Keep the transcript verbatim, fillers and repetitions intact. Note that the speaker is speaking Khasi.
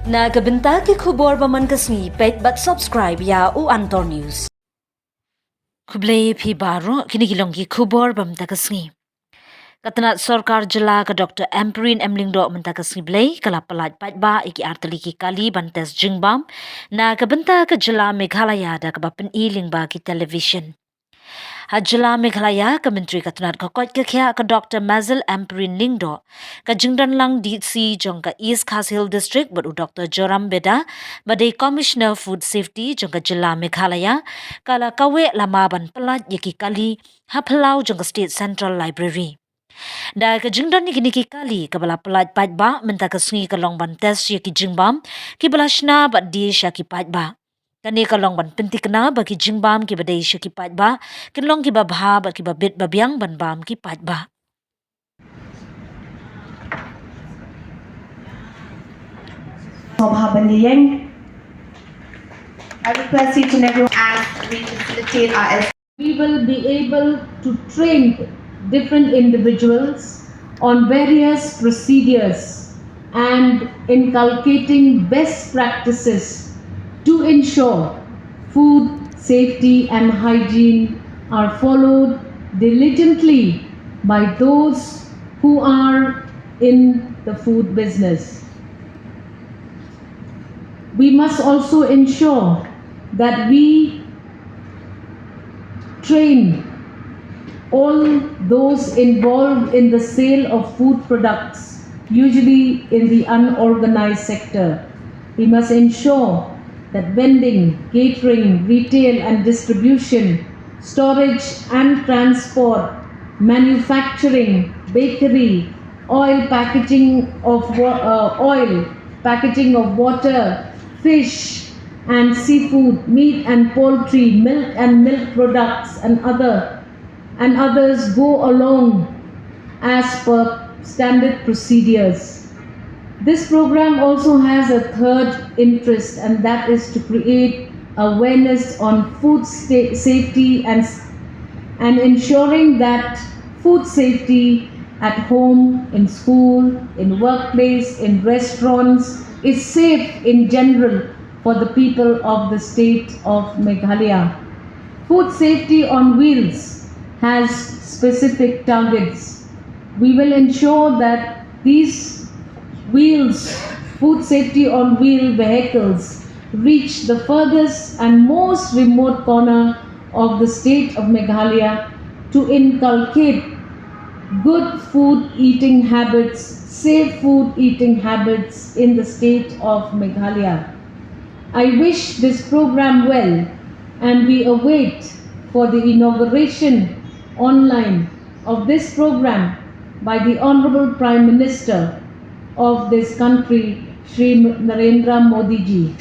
Na ka bynta ki khubor ba man ka sngi, peit bad subscribe ïa u Antor News. Khublei phi baroh, kine ki long ki khubor ba mynta ka sngi. Ka tnat sorkar jylla ka Doctor Ampareen M Lyngdoh mynta ka sngi Blei ka la pyllait paidbah ïa ki artylli ki kali ban test jingbam na ka bynta ka jylla Meghalaya da kaba pyni lyngba ki television. Ha jylla Meghalaya, ka Myntri ka tnat ka koit ka khiah ka Doctor Mazel Ampareen Lyngdoh, ka jingdon lang D C jong ka East Khasi Hills District bad u Doctor Joram Beda, ba dei Commissioner Food Safety jong ka jylla Meghalaya, ka la kaweh lama ban pyllait ïa ki kali ha phyllaw jong ka State Central Library. Da ka jingdon ïa kine ki kali kaba la pyllait paidbah mynta ka sngi ka long ban test ïa ki jingbam kiba la shna bad die sha ki paidbah. Kane ka long ban pynthikna ba ki jingbam kiba dei sha ki paidbah kin long kiba bha bad kiba bit ba biang ban bam ki paidbah. Sngewbha ban ïeng. I request each and everyone as we facilitate our We will be able to train different individuals on various procedures and inculcating best practices to ensure food safety and hygiene are followed diligently by those who are in the food business. We must also ensure that we train all those involved in the sale of food products, usually in the unorganized sector. We must ensure that vending, catering, retail and distribution, storage and transport, manufacturing, bakery, oil packaging of wa- uh, oil, packaging of water, fish and seafood, meat and poultry, milk and milk products, and other and others go along as per standard procedures. This program also has a third interest, and that is to create awareness on food sta- safety and, and ensuring that food safety at home, in school, in workplace, in restaurants is safe in general for the people of the state of Meghalaya. Food safety on wheels has specific targets. We will ensure that these wheels, food safety on wheel vehicles, reach the furthest and most remote corner of the state of Meghalaya to inculcate good food eating habits, safe food eating habits in the state of Meghalaya. I wish this program well and we await for the inauguration online of this program by the Honorable Prime Minister of this country, Shri Narendra Modi ji.